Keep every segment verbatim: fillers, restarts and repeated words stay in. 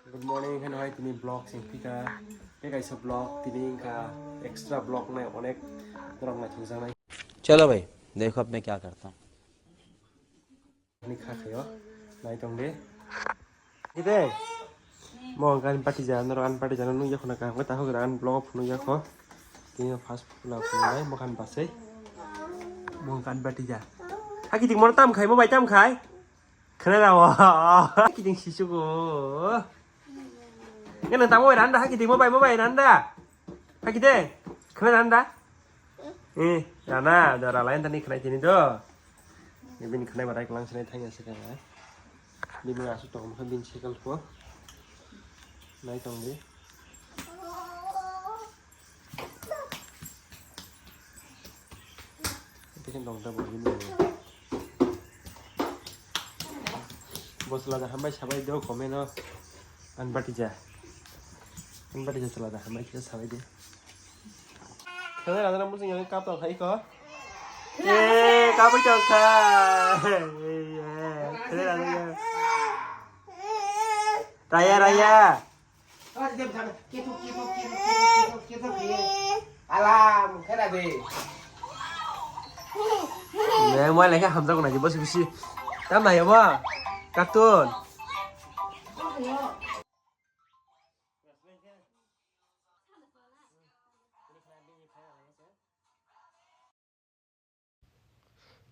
Good morning, heno hai tini vlog sing phika. Tei kaisa vlog tini wngkha extra vlog nai onek norok naithok jaknai. चलो भाई, देखो अब मैं क्या करता हूँ। Ani kha khayo, nai tong de. Ide. Mo gan pati ja, noro an pati ja, nung yakho na ka, ta ho gan vlog phunu yakho. Tini fast food la phunu nai, mo gan basai. Mo gan pati ja. Haki tik mo tam khai, mo bai tam khai. Khana la wa. Haki tik sisu go. Ngana tamo bai randa, haki tik mo bai, mo bai randa. Haki de. Khana randa. Eh, rana, da ralain tani khana tini do. Bini khana barai klang sini thang ya sekang. Bini asu tong mo bin sekal ko. Nai tong di. Tini dong ta bo bini. Bosla da hambai sabai do comment o. An bati ja. An bati ja sala da hambai kisa sabai de. Khana rana musing yang kap tong khai ko. Eh, kap tong kha. Khana rana. Raya, raya. Alam, khera de. Ne, mo lai kha hamjak nai, bos bisi. Tam nai ba? Cartoon.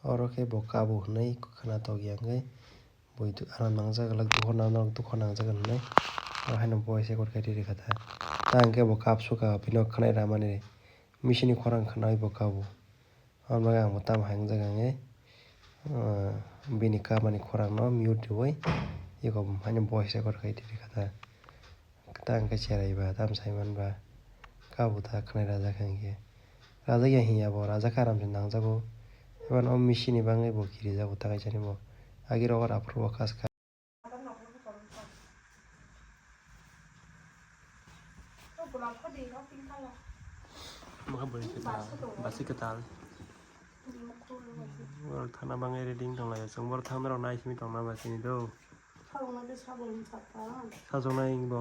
Oro khe bo kabo hwnwi khwnatok ya wngwi bui ano nangjak glak, dukha nangjak, dukha nangjak hwnwi. Oro haino voice record khe riri kha ta. Ta hwnkhe bo kap suka, bini khwnai ramani machine ni khorang khwnawi bo kabo. Aboni bagwi ang bo tamo hai wngjak hwnkhe, ah, bini kapmani khorang no mute rwui eko haino voice record khe riri kha ta. Kwtal khe cherai ba, tamo sai man ba. Kabo ta khwnai rajak hwnkhe. Rajak ya hinya bo, rajak khe aram se nangjago. Eba no machine ni bagwi bo kirijago ta kaisa ni bo. Agi rogo aphuru bo kas kha. Mokhe bwrwi kwtal, basi kwtal. Borok thana bagwi ready wng tong laio. Chwng borok thang norok nai simi tongna ba chini do. Sajoknai bo,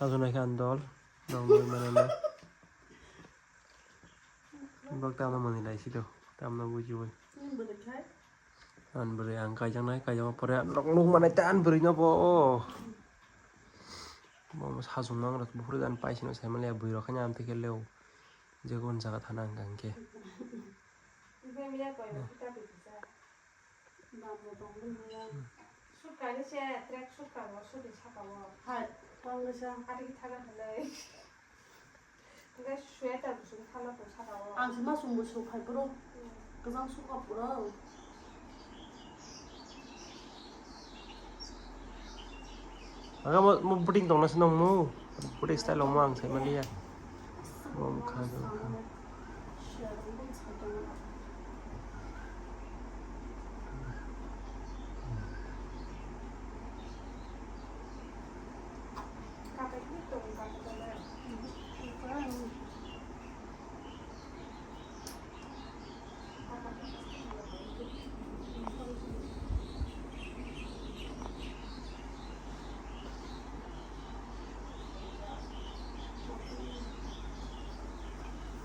sajoknai khe ang dol, dol manwi mano na. Bok tamo manwi lai si do, tamo bujiwi. Ang bwrwi ang kaijaknai, kaijakma pore ang nok nuk manai ta ang bwrwi no bo. Bo sajokma ang rok buphuru dan paisino sai manliya bwrwi rok haino amtwi khe leo. Je gon jaga thana ang khe. Bambo tongmani ya. Suit kainwi se track suit kango, suit ni saka o. Hai, tongmani sa. Ati ki thaga halai. Tei sweater bo sung thala tong saka o. Ang se ma sung bo sung phai bro. Hmm. Kwchang sung kha pura. Aga mo, mo buting tong nasi nong mo. Buting style mo ang sai maliya. Mo mukha.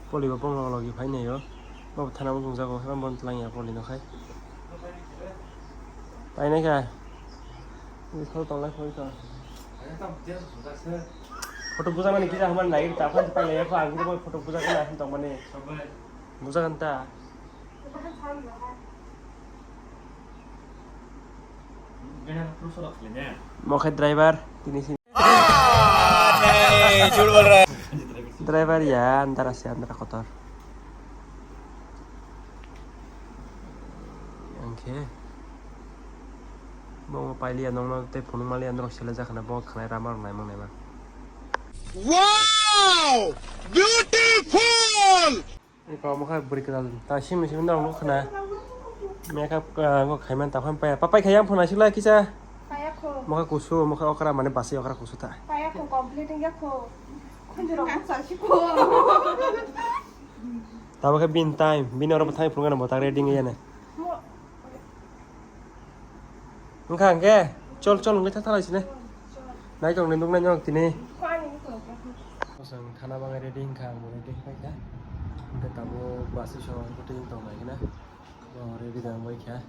Poli bo bongni logi phai nai o. Bo thana bo tongjago, hwnba bo twlang ya poli no khai. Painai kha. Ui, khoro tonglai khoro to. Photo bujaknani kisa hwnba nai ta phai painai ya kho, ang kisa photo bujakna hin tongmani. Bujagan ta. Mo khe driver tini si. नहीं, झूठ बोल रहा है। Driver ya, andar ase, andar kotor. Angkhe. Bo pailiya nongno tei phunuk maliya norok sele jakhana bo khnai rama rok naimang naima. Wow! Beautiful! Iko mokha bwrwi kwtal ta simi simi norok nukha na. Makeup, ah, khaimani ta phai paya. Papai khaiyang phunai sila kisa. Paya kho. Mokha kusu, mokha okra mane basi okra kusu ta. Paya kho complete ya kho. Khunjurok sa si kho. Tabo khe bin time, bin oro bwthai phunukgana bwthai ready wngya na. Mo- Wngkha hwnkhe chol chol wngwi thang thang lai sini. Nai tong ni nuk nai nyok tini. Kosong thana bangai ready wngkha, ang ready wngkha. Hingke tabo bus song ang kutung tong nai gana. Bo ready dang bai kha.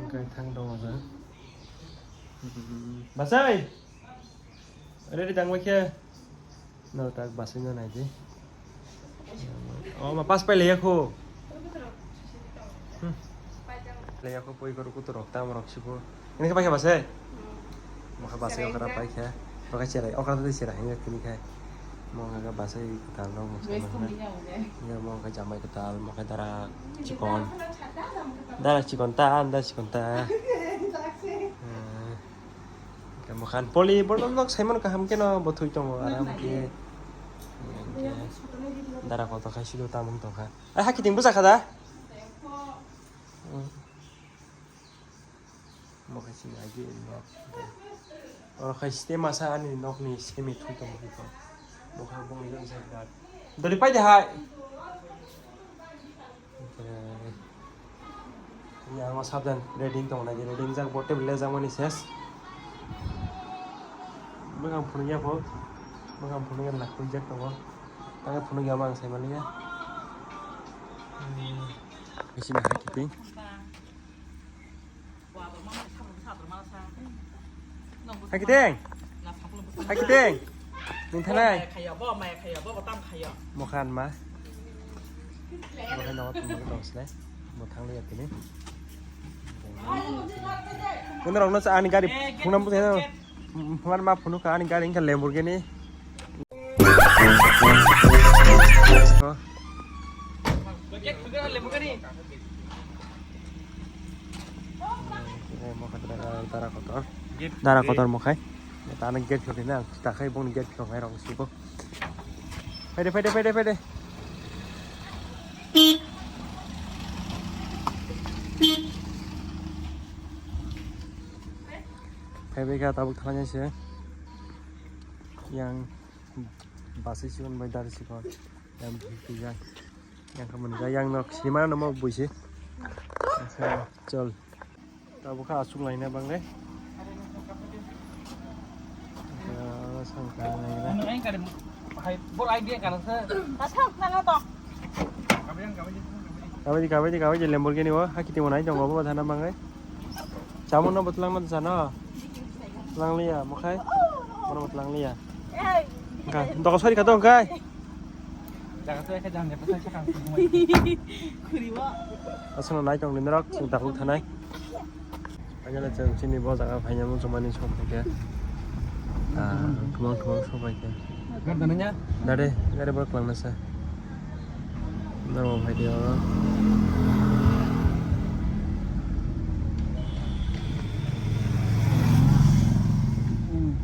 Hingke thang dong aja. Basai. Ready dang bai kha. No tak bus no nai di. Oh, ma pas pai leya ko. Hmm. Leya ko poi ko kutu rok tam rok sibo. Ini ke pakai bus eh? Mokha bus eh okra pai kha. Okra cherai, okra tadi cherai hingga kini khai. Mokha bus eh ketal rok mokha. Mokha jamai ketal, mokha dara chikon. Dara chikon ta, anda chikon ta. Hmm. Kamu kan poli borok nok saimano kaham keno bo thui tongo aram khe. Dara kotor khai silo tamung tongkha. Ai hakiting bwsa kha da? Mo khai sini agi nok. Oro khai site masa ani nokni semi thui tongo. Mo khai bongni jang sai da. Dali pai de hai. Yang o sabdan reading tong nai, reading jak bo table le jak mani ses. Bwkang phunuk ya bo, bwkang phunuk ya lak koi jak tongo. Tang phunuk ya mang sai mali ya. Bisi na hai kiting. Hakiteng. Hakiteng. Ninthanai. Mokhan ma. Mokhan no tong sle. Mothang le yakini. Kunrok no ani gari phunam bujai no. Mokhan ma phunu ka ani gari ingka Lamborghini. Dara kotor. Dara kotor mokhai. Tano gate khokhe na, takhai bong gate khokhe rong suko. Phaide, phaide, phaide, phaide. Phaibai kha tabuk thangya se. Yang basi sikon bai dari sikon. Yang bisi yang. Yang khamani yang nok sinimano mo buisi. Chol. Tabuk kha aswk laina bangle. Sangka laina. Anu aing kare hai bol idea kana sa. Asal nana to. Kabedi kabedi kabedi Lamborghini o hakiti monai tongo bo thana bangle. Chamung no botlang man sana. Tlang liya mokhai. Mono botlang liya. Ka dokosori ka dong kai. Jaga to ekhe jang jepasa sakang. Khuriwa. Aswkno nai tong ni norok chwng tabuk thanai. Ajala chwng chini bo jaga phaina muchungmani sok khe. Ah, thumang thumang sok bai khe. Gar dana nya? Dade, gari bor kwlangna sa. Norok phai di oro. Hmm.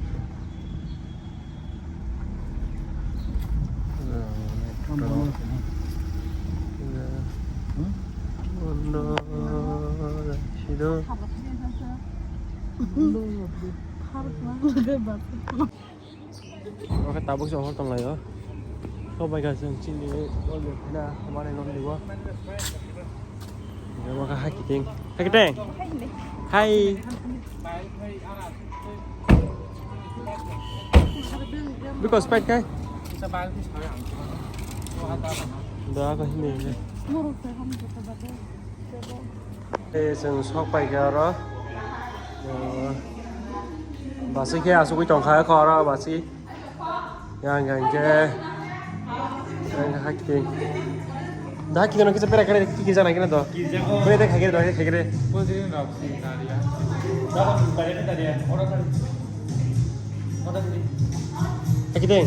Oke, tabuk se hor tong laio. Sobai ga chwng chini, oke, na, mane nong dibo. Oke, hai kiting. Hai kiting. Hai. Because pet kai. Da ka hini. Eh, chwng sok pai kha oro. Eh, basi khe asugwi tong kha kho oro basi. Yang, yang khe. Yang hakhe. Da khe no kisa pera kare kisa na kina do. Pera de khagere do khagere. Hakhe.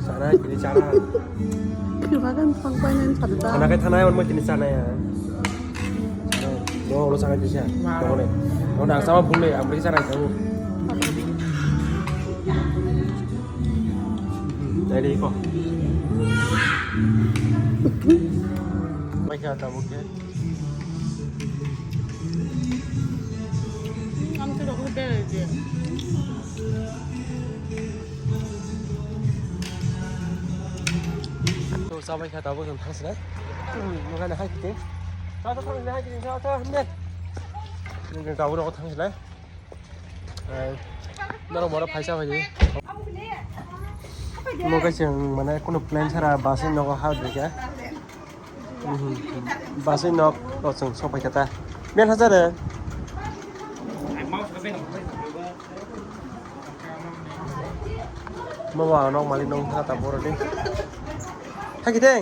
Sana kini sana. Kemakan sampai nan satu tahun. Anak kaya tanah yang mau kini sana ya. No, lo sana kisa. No ne. No nak sama pun le, ambil sana jauh. Jadi kok. Baik ya, tak mungkin. Ang kira ko bere je. To sabai kha tabuk thang sina. Mangana hai kite. Ta ta thang hai kite ta ta ne. Hwnkhe tabuk nogo thang silai. Ai, norok moro phaisa phaidi. Mo kaisa mane kuno plan sara bus ni nogo ha dikha. Mhm. Bus ni nok rok chwng sok paikha ta. Men hajar. Mo ba nok malik nong thara ta boro de. Hai kite.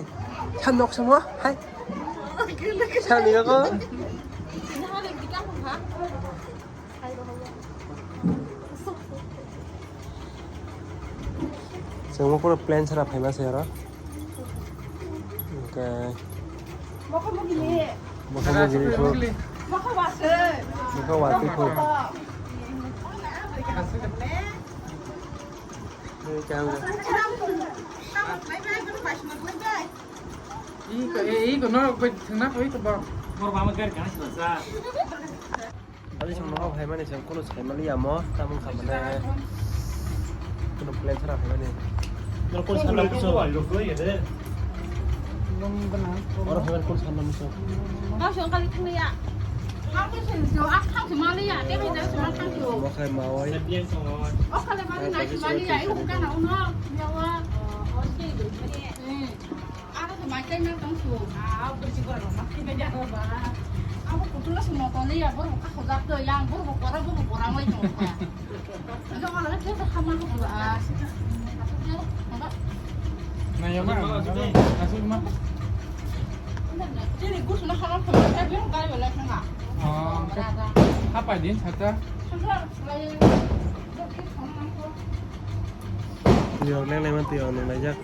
Hai nok samo. Hai. Sani ko. Chwng mo kuno plan sara phaima se oro. Okay. Mokho mugini. Mokho mugini ko. Mokho waswi. Mokho waswi ko. Ni kang. Iko, eh, iko, no, bai thangna koi to ba. Bor ba ma gar kana sila sa. Bali song no phaimani song kuno saimali amo, tamung khamane. Kuno plan sara phaimani. No kuno sala kuso. Oro phaiman kuno sala muso. Kau song kali thangya. Kau song song, ah, kau song mali ya, dia bai song kau song. Mo khai mawai. Plan song mawai. Oh, kali mali na song mali ya, ibu kana uno, ya wa. Oh, oke, oke. Eh. Aro to mai kaima tong su. Ah, bursi gora ma khe be jaro ba. Abo kutula su moto le ya, bor ka khojak to yang, bor bo kora, bor bo kora mai tong ba. Ado ala ke to khama ko ba. Asu ke, ba. Na ya ma, asu ma. Tini gusu na khala khama ka bi gai wala khama. Oh, apa din sata? Sata, lai. Yo, nang nang man tiyo, nang nang jak.